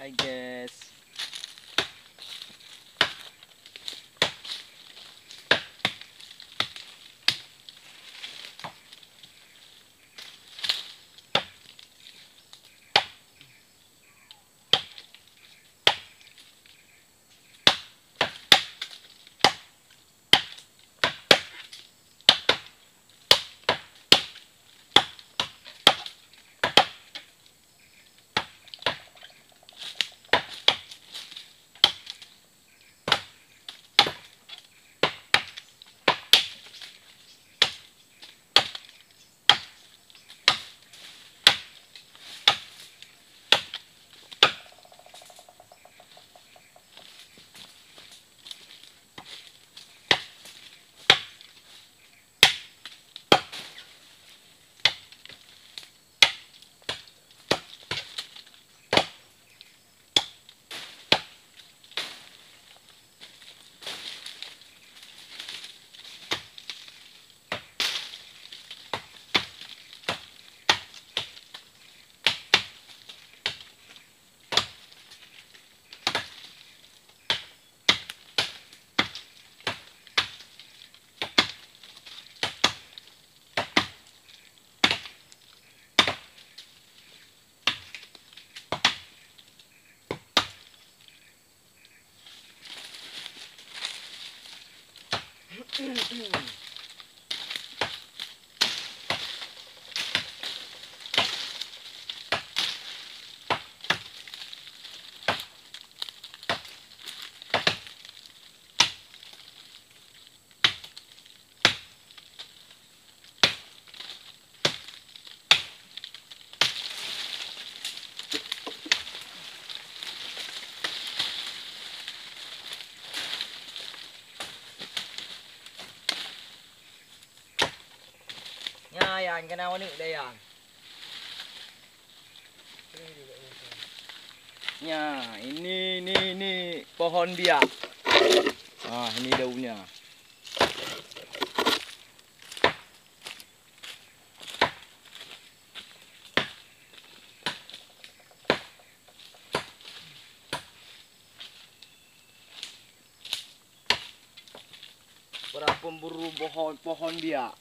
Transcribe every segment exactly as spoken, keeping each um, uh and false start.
Hai, guys. Nyan, nyan, keunan waneuëk deh, nyan. Nyan, ini, ini, ini pohon biak. Ah, ini daunnya. Para pemburu pohon, pohon biak.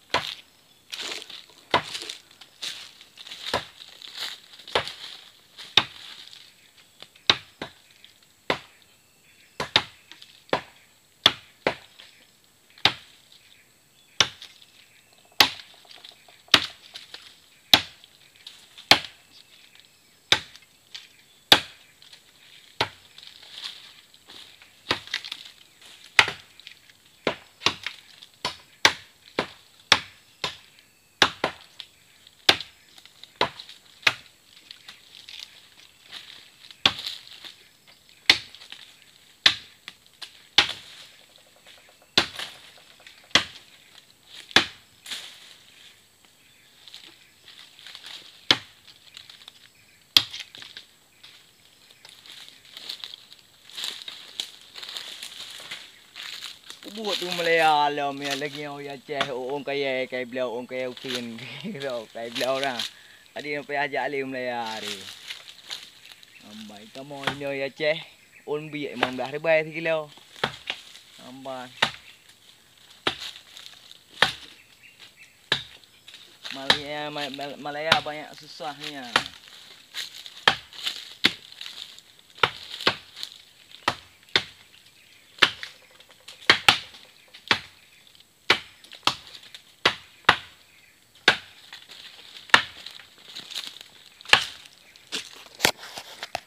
Buet tu meulaya lom ya, lagèe nyoe ya, ceh, ôn kayèe, kai bloe, ôn kayèe uteuen, kai bloe dah. Adak nyoe payah jak lé meulaya tadi. Ambai kamoe nyoe ya, ceh, ôn biek limong blah ribèe sikilo. Ambai. Malaya, ma-, ma-, malaya banyak susahnya.